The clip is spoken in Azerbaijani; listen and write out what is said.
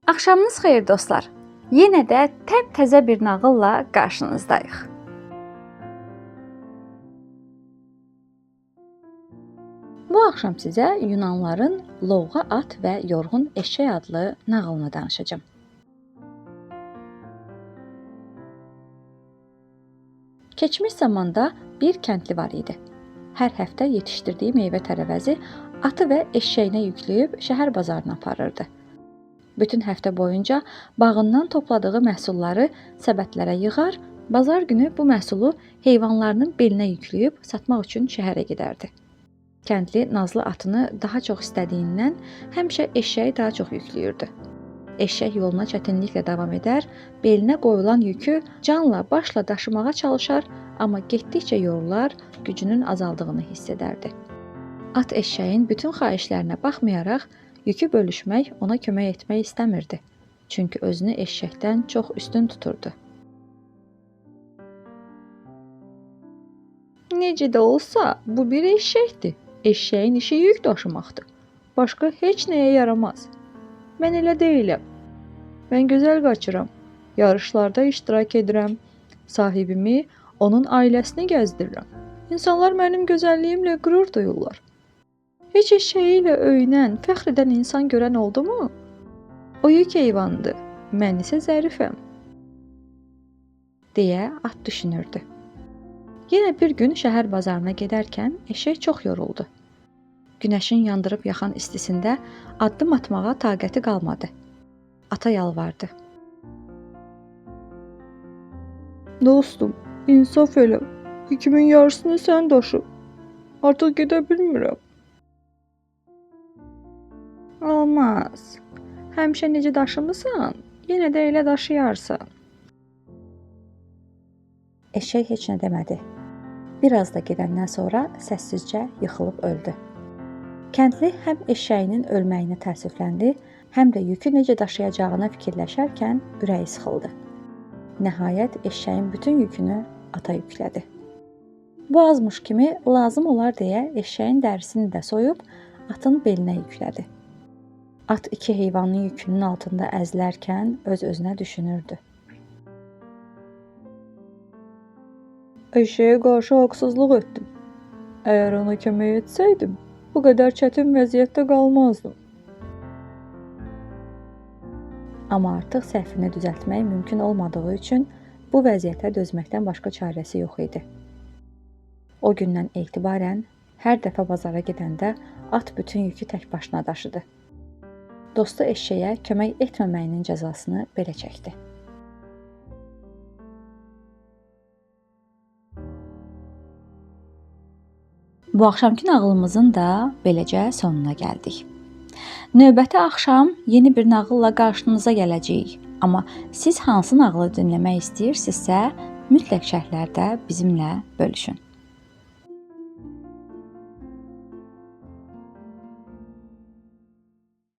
Axşamınız xeyir dostlar. Yenə də təptəzə bir nağılla qarşınızdayıq. Bu axşam sizə Yunanların Lovğa at və Yorğun eşşək adlı nağılını danışacağam. Keçmiş zamanda bir kəndli var idi. Hər həftə yetişdirdiyi meyvə-tərəvəzi atı və eşşəyinə yükləyib şəhər bazarına aparırdı. Bütün həftə boyunca bağından topladığı məhsulları səbətlərə yığar, bazar günü bu məhsulu heyvanlarının belinə yükləyib satmaq üçün şəhərə gedərdi. Kəndli nazlı atını daha çox istədiyindən həmişə eşşəyi daha çox yükləyirdi. Eşşək yoluna çətinliklə davam edər, belinə qoyulan yükü canla başla daşımağa çalışar, amma getdikcə yorular, gücünün azaldığını hiss edərdi. At eşşəyin bütün xahişlərinə baxmayaraq yükü bölüşmək, ona kömək etmək istəmirdi. Çünki özünü eşşəkdən çox üstün tuturdu. Necə də olsa, bu bir eşşəkdir. Eşşəyin işi yük daşımaqdır. Başqa heç nəyə yaramaz. Mən elə deyiləm. Mən gözəl qaçıram. Yarışlarda iştirak edirəm. Sahibimi, onun ailəsini gəzdirirəm. İnsanlar mənim gözəlliyimlə qürur duyurlar. Heç eşşəyi ilə öyünən, fəxr edən insan görən oldumu? O yük heyvanıdır. Mən isə zərifəm, deyə at düşünürdü. Yenə bir gün şəhər bazarına gedərkən eşşək çox yoruldu. Günəşin yandırıb yaxan istisində addım atmağa taqəti qalmadı. Ata yalvardı. Dostum, insaf elə. Yükümün yarısını sən daşı. Artıq gedə bilmirəm. Olmaz. Həmişə necə daşımısan, yenə də elə daşıyarsan. Eşşək heç nə demədi. Bir az da gedəndən sonra səssizcə yıxılıb öldü. Kəndli həm eşşəyinin ölməyinə təəssüfləndi, həm də yükü necə daşıyacağını fikirləşərkən ürəyi sıxıldı. Nəhayət eşşəyin bütün yükünü ata yüklədi. Bu azmış kimi lazım olar deyə eşşəyin dərisini də soyub atın belinə yüklədi. At iki heyvanın yükünün altında əzilərkən öz-özünə düşünürdü. Eşşəyə qarşı haqsızlıq etdim. Əgər ona kömək etsəydim, bu qədər çətin vəziyyətdə qalmazdım. Amma artıq səhvini düzəltmək mümkün olmadığı üçün bu vəziyyətə dözməkdən başqa çarəsi yox idi. O gündən etibarən hər dəfə bazara gedəndə at bütün yükü tək başına daşıdı. Dostu eşşəyə kömək etməməyinin cəzasını belə çəkdi. Bu axşamkı nağılımızın da beləcə sonuna gəldik. Növbəti axşam yeni bir nağılla qarşınıza gələcəyik. Amma siz hansı nağılı dinləmək istəyirsinizsə, mütləq şərhlərdə bizimlə bölüşün.